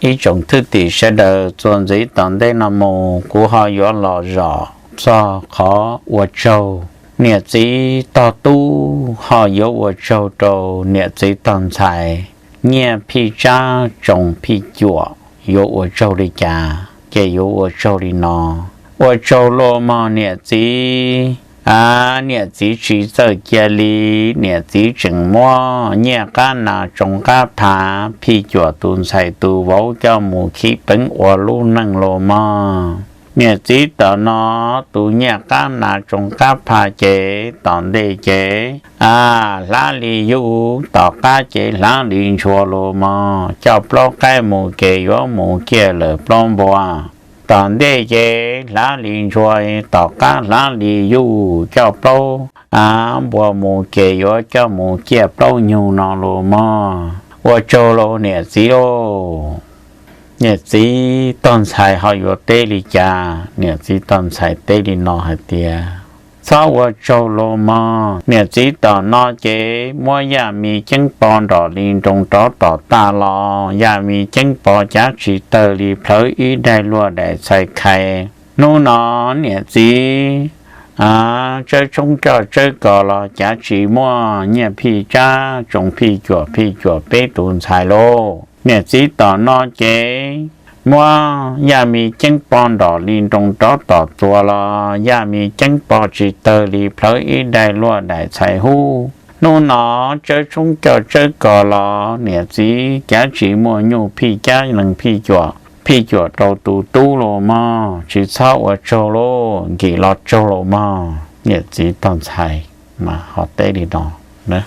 Ib tsoom thwj tim sawv daws, txuas ntxiv tom ntej no mus kuv ho yuav los zom txog qhov ua tsaug niam txiv tog tub, ho yuav ua tsaug rau niam txiv tog ntxhais Nyiaj Phij Tsab Tsoos Phij Cuam yuav ua tsaug li cas ces yuav ua tsaug li no. Ua tsaug lauj mog niam txiv. A, niam txiv tsis txawj cia li, niam txiv tseem muab nyiaj qab nas tsoos qab pha Phij Cuam tus ntxhais tus vauv coj mus khi peev ua lub neej lauj mog. Niam txiv tom no tus nyiaj qab nas tsoos qab pha ces tom ntej ces, a, hlav li yuj, tom qab ces hlav li ntshua lauj mog. Coj plaub qaib mus ces yuav mus ciaj lawm plaub npua. Tom ntej ces hlav li ntshua, tom qab hlav li yuj, coj plaub, a, npua mus ces yuav coj mus ciaj plaub nyug no lauj mog. Ua tsaug lauj niam txiv lauj. Niam txiv tog ntxhais ho yuav teb li cas? Niam txiv tog ntxhais teb li no hais tias, txhob ua tsaug lauj mog. Niam txiv tom no ces muab yaj mi ceeb po nrom li nroo rov tom tag los, yaj mi ceeb po cav tsis tawg li plhawv ib daim luaj daim txhais khais. Hnub no niam txiv, a, Tsawb Tshoob coj Tsawb Kos los cav tsis muaj Nyiaj Phij Tsab Tsoos Phij Cuam, Phij Cuam peb tus ntxhais lauj. Niam txiv tom no ces muab yaj mi ceeb po nrom li nroo rov tom txuas los, yaj mi ceeb po tsis tawg li plhawv ib daim luaj daim txhais hub. Hnub no Tsawb Tshoob coj Tsawb Kos los niam txiv cav tsis muaj nyuj phij cab nees phij cuam, phij cuam rau tus tub lauj mog. Tsis txhob ua tsaug lauj, nkim los tsaug lauj mog. Niam txiv tog ntxhais mas ho teb li no na.